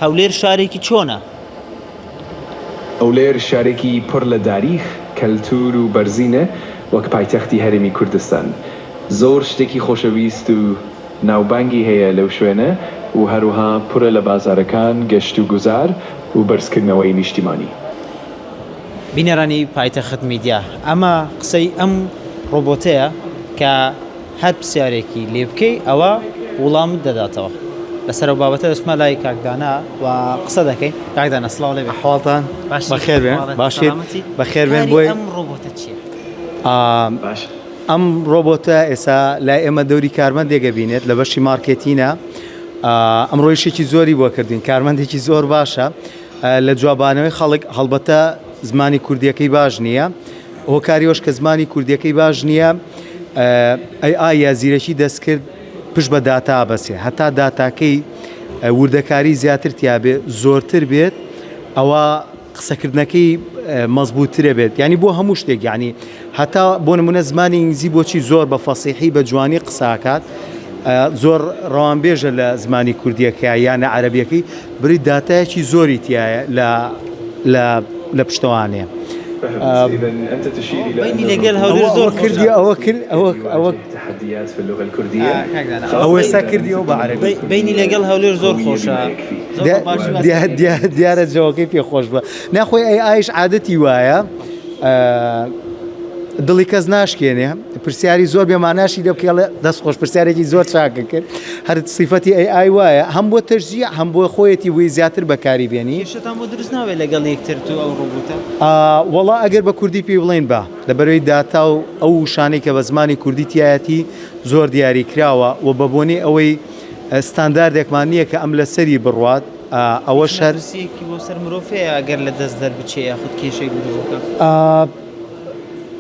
هەولێر شارێکی چۆنە؟ هەولێر شارێکی پڕ لە داریخ، کەلتوور و بەرزینە وەک پایتەختی هەرێمی کوردستان. زۆر شتێکی خۆشەویست و ناوبانگی هەیە لەو شوێنە و هەروها پرە لە بازارەکان، گەشت و گوزار و بەرزکردنەوەی نیشتیمانی. بینەرانی پایتەخت میدیا، ئەمە قسەی ئەم ڕۆبۆتەیە کە هەر پرسیارێکی لێ بکەی ئەوە وڵامت دەداتەوە. لەسەر ئەو بابەتە دەچمە لای کاک دانا و قسە دەکەین. کاک دانا سڵاو لێ بێ. حاڵتان بەخێر بێن. باشیت؟ بەخێر بێن. بۆی ئەم ڕۆبۆتە چییە؟ ئەم ڕۆبۆتە ئێسا لای ئێمە دەوری کارمەندێک ئەبینێت لە بەشی مارکێتینە. ئەمڕۆ ئیشێکی زۆری بۆ کردین. کارمەندێکی زۆر باشە لە جوابانەوەی خەڵک. هەڵبەتە زمانی کوردیەکەی باش نییە. هۆکاری ئەوەش کە زمانی کوردیەکەی باش نییە ئەی ئای یا زیرەکی دەستکرد پشت بە داتا بەسێ هەتا داتاکەی وردەکاری زیاتر تیاابێ زۆرتر بێت ئەوە قسەکردنەکەی مەزبووترە بێت ینی بۆ هەموو شتێک ینی هەتا بۆ نمونە زمانی ئینگلیزی بۆچی زۆر بە فەسیحی بە جوانی قساکات زۆر ڕەوانبێژە لە زمانی کوردیەکە یانە عەربیەکەی بری داتایەکی زۆری تایە لە لە لە پشتەوانەیە. بەینی لەگەل هەولێر زۆر کردی ئەوە کرد ئەوە ئەوە ئەوە ئێستا کردی ئەو بە عەرەبی بەینی لەگەڵ هەولێر زۆر خۆشە دیارە جەوەکەی پێ خۆش بووە ناخۆی ئەی ئایش عادەتی وایە دڵی کەس ناشکێنێ پرسیاری زۆر بێماناشی دەبکەڵێ دەست خۆش پرسیارێکی زۆر چاکە کرد هەر سیفەتی ئەی ئای وایە هەم بۆ تەشجیع هەم بۆ خۆیەتی بووی زیاتر بەکاری بێنی. کێشەتان بۆ دروست نابێت لەگەڵ یەکتر تۆ ئەو ڕۆبۆتە؟ وەڵا ئەگەر بە کوردی پێی بڵێین با، لەبەرئەوەی داتا و ئەو وشانەی کە بە زمانی کوردی تیایەتی زۆر دیاری کراوە و بە بۆنەی ئەوەی ستانداردێکمان نییە کە ئەم لەسەری بڕوات ئەوەش هەر. مەترسییەکی بۆ سەر مرۆڤ هەیە ئەگەر لە دەست دەربچێ یاخود کێشەی دروست بکات؟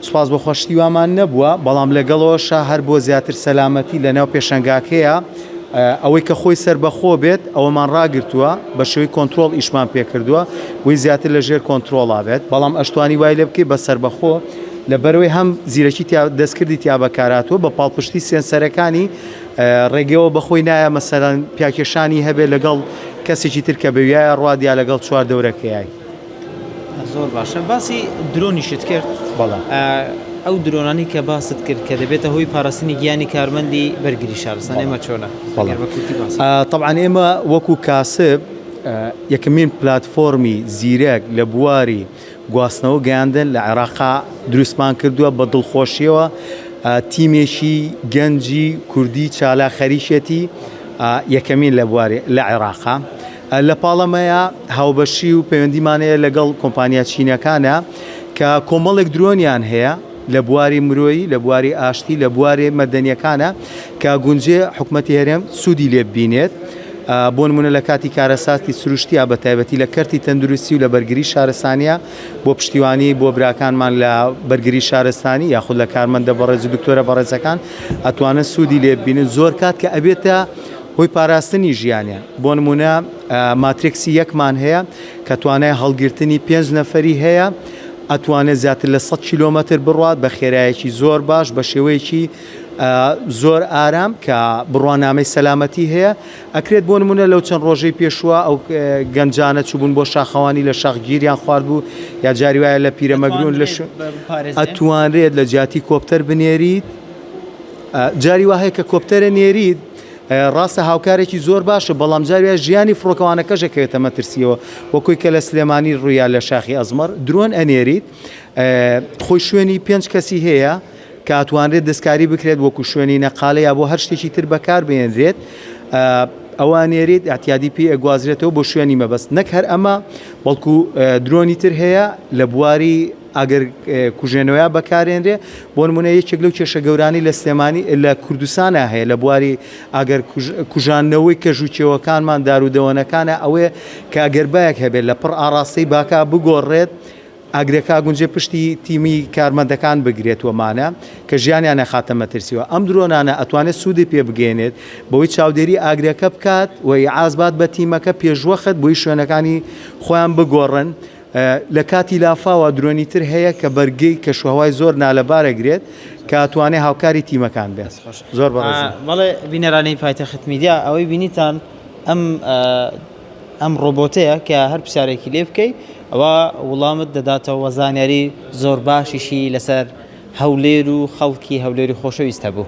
سوپاس بۆ خوا شتی وامان نەبووە، بەڵام لەگەڵەوەشا هەر بۆ زیاتر سەلامەتی لەناو پێشەنگاکەیە ئەوەی کە خۆی سەربەخۆ بێت ئەوەمان ڕاگرتووە بە شێوەی کۆنترۆڵ ئیشمان پێکردووە وی زیاتر لە ژێر کۆنترۆڵا بێت بەڵام ئەشتوانی وای لێ بکەی بە سەربەخۆ لەبەرەوەی هەم زیرەکی تیا دەستکردی تیا بەکارهاتووە بە پاڵپشتی سێنسەرەکانی ڕێگەیەوە بەخۆی نایە مەسەلەن پیاکێشانی هەبێت لەگەڵ کەسێکی تر کە بەویایە ڕوات یا لەگەڵ چوار دەورەکەیای. زۆر باشە باسی درۆنیشت کرد بەڵێ. ئەو درۆنانی کە باست کرد کە دەبێتە هۆی پاراستنی گیانی کارمەندی بەرگری شارستان ئێمە چۆنە بەڵێ. ئەگەر بە کورتی باسی تەبعەن ئێمە وەکو کاسب یەکەمین پلاتفۆرمی زیرەک لە بواری گواستنەوە گەیاندن لە عێراقا دروستمان کردووە بە دڵخۆشیەوە تیمێکی گەنجی کوردی چالاک خەریکێتی یەکەمین لە بواری لە عێراقا. لە پاڵ ئەمەیا هاوبەشی و پەیوەندیمان هەیە لەگەڵ کۆمپانیا چینەکانە کە کۆمەڵێک درۆنیان هەیە لە بواری مرۆیی، لە بواری ئاشتی، لە بواری مەدەنیەکانە کە گونجێ حکومەتی هەرێم سوودی لێ ببینێت. بۆ نمونە لە کاتی کارەساتی سروشتیا بە تایبەتی لە کەرتی تەندروستی و لە بەرگری شارستانیە بۆ پشتیوانی بۆ براکانمان لە بەرگری شارستانی یاخود لە کارمەندە بەڕێز و دکتۆرە بەڕێزەکان ئەتوانن سوودی لێ ببینن زۆر کات کە ئەبێتە هۆی پاراستنی ژیانیان، بۆ نموونە ماترێکسی یەکمان هەیە کە توانای هەڵگرتنی پێنج نەفەری هەیە، ئەتوانێت زیاتر لە 100 کیلۆمەتر بڕوات بە خێرایەکی زۆر باش بە شێوەیەکی زۆر ئارام کە بڕوانامەی سەلامەتی هەیە ئەکرێت بۆ نمونە لەو چەند ڕۆژەی پێشووە ئەو گەنجانە چوبوون بۆ شاخەوانی لە شاخ گیریان خواردبوو یا جاری وایە لە پیرەمەگرون لە ئەتوانرێت لە جیاتی کۆپتەر بنێریت جاری وا هەیە کە کۆپتەرە نێریت ڕاستە هاوکارێکی زۆر باشە بەڵام جاری وایە ژیانی فڕۆکەوانەکەش ئەکەوێتە مەترسیەوە وەکوی کە لە سلێمانی ڕوویا لە شاخی ئەزمەڕ درۆن ئەنێریت خۆی شوێنی پێنج کەسی هەیە کە ئەتوانرێت دەستکاری بکرێت وەکو شوێنی نەقالە یا بۆ هەر شتێکی تر بەکار بهێنرێت ئەوە نێریت ئەتیادی پێ ئەگوازرێتەوە بۆ شوێنی مەبەست نەک هەر ئەمە بەڵکو درۆنی تر هەیە لە بواری ئاگر کوژێنەوەیا بەکارێنرێ، بۆ نمونە یەکێک لەو کێشە گەورانەی لە سلێمانی لە کوردستانا هەیە لە بواری ئاگەر کوژاندنەوەی کەژ و کێوەکانمان دار و دەوەنەکانە ئەوەیە کە ئەگەر بایەک هەبێت لە پڕ ئاڕاستەی باکا بگۆڕێت ئاگرەکە ئەگونجێ پشتی تیمی کارمەندەکان بگرێت وەمانە کە ژیانیان ئەخاتە مەترسیەوە ئەم درۆنانە ئەتوانێت سوودی پێ بگەیەنێت بەوەی چاودێری ئاگرەکە بکات و ئیعاز بات بە تیمەکە پێشوەخت بۆی شوێنەکانی خۆیان بگۆڕن لە کاتی لافاوە درۆنی تر هەیە کە بەرگەی کەشوهەوای زۆر نالەبار ئەگرێت کە ئەتوانێ هاوکاری تیمەکان بێت. زۆر بەڕێزم. بەڵێ بینەرانی پایتەخت میدیا ئەوەی بینیتان ئەم. ئەم ڕۆبۆتەیە کە هەر پرسیارێکی لێ بکەی ئەوە وڵامت دەداتەوە زانیاری زۆر باشیشی لەسەر هەولێر و خەڵکی هەولێری خۆشەویست هەبوو.